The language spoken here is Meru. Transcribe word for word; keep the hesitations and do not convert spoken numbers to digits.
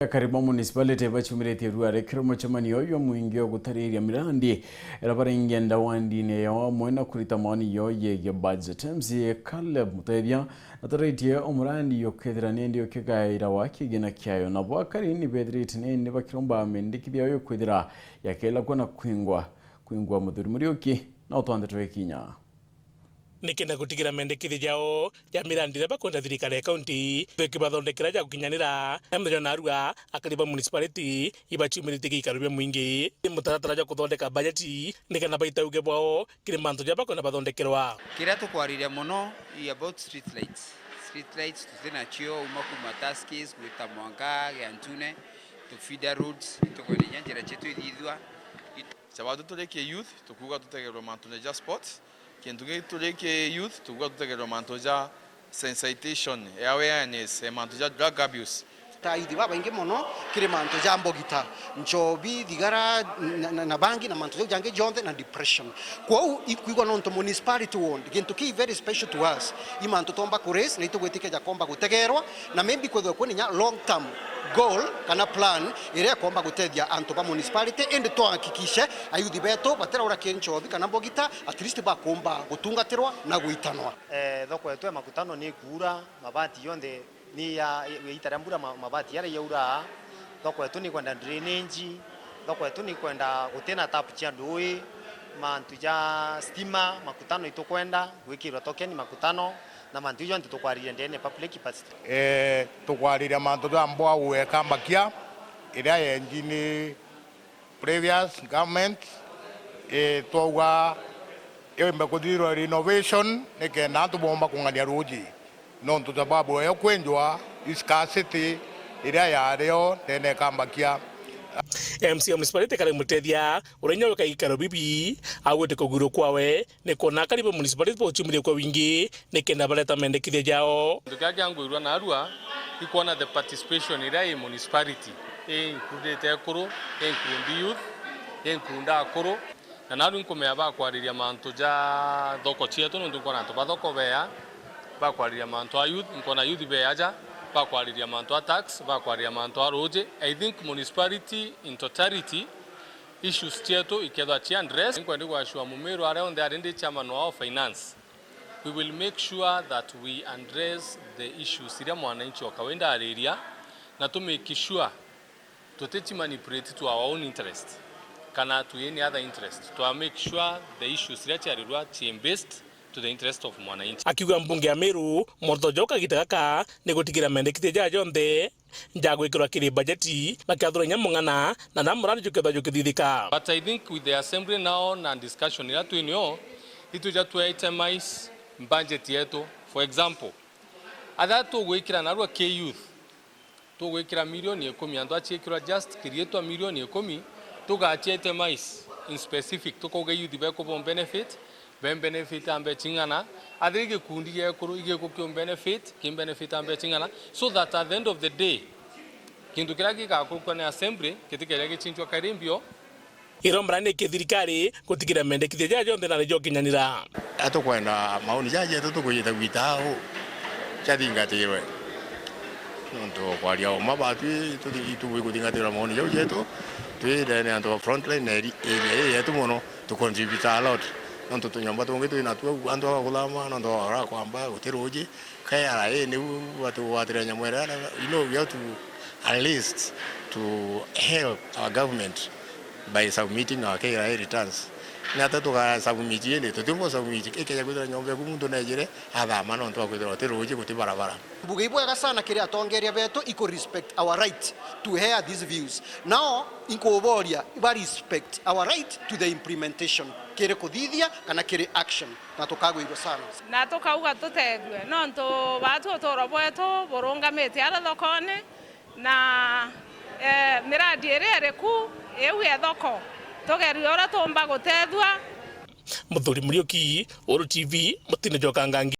Akari ba municipality baciumiritie ruare kiri mucemanio jwa mwingi o gutariria mirandi iria baringenda wandine yao amwe na kurita maoni yao yegie budget. M C A Caleb Mutethia nataritie o murandi yo kwithira nindi ukigaira wa kigina kiayo, nabo akari ni bethirite nindi bakiromba mendekithia yo kwithira yakelakwa na kwingwa kwingwa Muthuri Muriuki na utwanthe twe kinya. Nikenda gutigira mendekithia jao ja mirandi iria bakwenda thirikari ya kaunti ikibathondekera ja gukinyanira, na muthenya narua akari ba municipality ibaciumiritie giikaro bia mwingi ni mutaratara jwa kuthondeka bajeti nikenda baita uge bwao kiri mantu ja bakwenda bathondekerwa. Kiria tukwariria mono i about street lights. Street lights tutinacio uma kuma Tuskys gwita Mwanga, Giantune, to feeder roads, tukwenda inya njira cietu ithithua. Chabatu turi ki youth, tukuuga tutegerwe mantu ja sports. Kintu kingi turi ki youth, tukuuga tutegerwe mantu ja sensitization, awareness, eh, mantu ja drug abuse. Ta youth babaingi mono kiri mantu ja mbogita, nchobi, thigara, na, na, na bangi, na mantu jau jangi jonthe, na depression. Kwou ikwigwa nontu municipality ward, gintu ki very special to us, i mantu twomba ku raise na itugwitikia jakomba gutegerwa, na maybe kwithirwe kwina inya long term goal kana plan iria ikomba gutethia antu ba municipality, indi twahakikishe ayuthi betu batiraura ki nchobi kana mbogita, at least bakumba gutungatirwa na gwitanwa. Eh, thoko yetu ya Makutano ni kuura, mabati yonthe ni ya, ya ita ria mbura, ma-, mabati yaria yaura. Thoko yetu ni kwenda drainage, thoko yetu ni kwenda gutina tap cia ndui, mantu ja stima, Makutano itukwenda gwikirwa token Makutano, na mantu jonthe tukwariria ndene public participation. Eh, tukwariria mantu ja mbwau ya Kambakia, iria yenji ni previous government, eh, twauga yumbe kuthithirwa renovation nikenda antu bomba kung'ania ruuji, nontu sababu eyo kwenjwa scarcity iria yario ndene Kambakia. M C A wa municipality Kale Mutethia, uria inya wika gikaro bibi, agwite kugwirwa kwawe ni kwona akari ba municipality bauciumirie kwa wingi nikenda bareta mendekithia jao. Kintu kiria kiangwirua narua, ikwona the participation iria i municipality, i included ekuru, i include youth, i include akuru, na narua inkumea bakwariria mantu ja thoko cietu, nontu nkwona antu ba thoko bea, bakwariria mantu a youth, nkwona youth bea aja, bakwariria mantu a tax, bakwariria mantu a ruuji. I think municipality in totality, issues cietu ikethwa ci address. Inkwenda gwashua Mumiru aria onthe ari ndi chairman wao finance. We will make sure that we address the issues iria mwananchi wa kawaida ariria, na to make sure tuti ci manipulate to our own interest kana to any other interest. To make sure the issues iria ciarirwa ci based to the interest of mwananchi. Akiuga mbunge ya Meru, moroto jao kagita gaka ni gutigira mendekithia jaa jonthe jagwikirwa kiri bajeti, bakiathura inya mung'ana na na murandi jukethwa jukithithika. But I think with the assembly now na discussion iria twinio, itwija twe itemize budget yetu. For example, atha tugwikira narua ki youth, tugwikira milioni ikumi, antu aciikirwa just kiriitwa milioni ikumi, tugacia itemize in specific, tukauga youth bekubo benefit, be benefit a mbecha ing'ana, athi gikundi gia ekuru igiku kiu benefit, ki benefit a mbecha ing'ana, so that at the end of the day, kintu kiria gigakurukwa ni assembly gitikeja gicinjwa kari mbio. Iromba ni ki thirikari gutigira mendekithia jaa jonthe nari jokinyanira. Atukwenda maoni jaa jetu tukujita gwita au jathingatirwe. Nontu kwaria uma batwi tuti-, itubui kuthingatira maoni jau jetu, twi ndene antu ba frontline na eri-, area ii yetu mono. To contribute a lot. Nontu tunyomba tungi twi natuo, antu aba kuthama, nontu aba barakwamba, guti ruuji. K R A niu batugwatira nyamu iria, you know, we have to at least to help our government by submitting our K R A returns. Ni ata tuga submit indi? Tutiumba submit. Ikeja kwithira nyomba eku muntu nejire, athama nontu akwithirwa guti ruuji, guti barabara. Mbuge ibwega sana kiri atongeria betu iku respect our right to hear these views. Nao inkuboria ba respect our right to the implementation, kiri kuthithia kana kiri action, na tukagwirua sana. Na tukauga tutethue, nontu baatu uturo bwetu burungamite ara thokone, na, eh, miradi iria iri ku iu ya thoko, tugerie uria tuumba gutethua. Muthuri Muriuki, Uru T V, Mutino Joka Ngangi.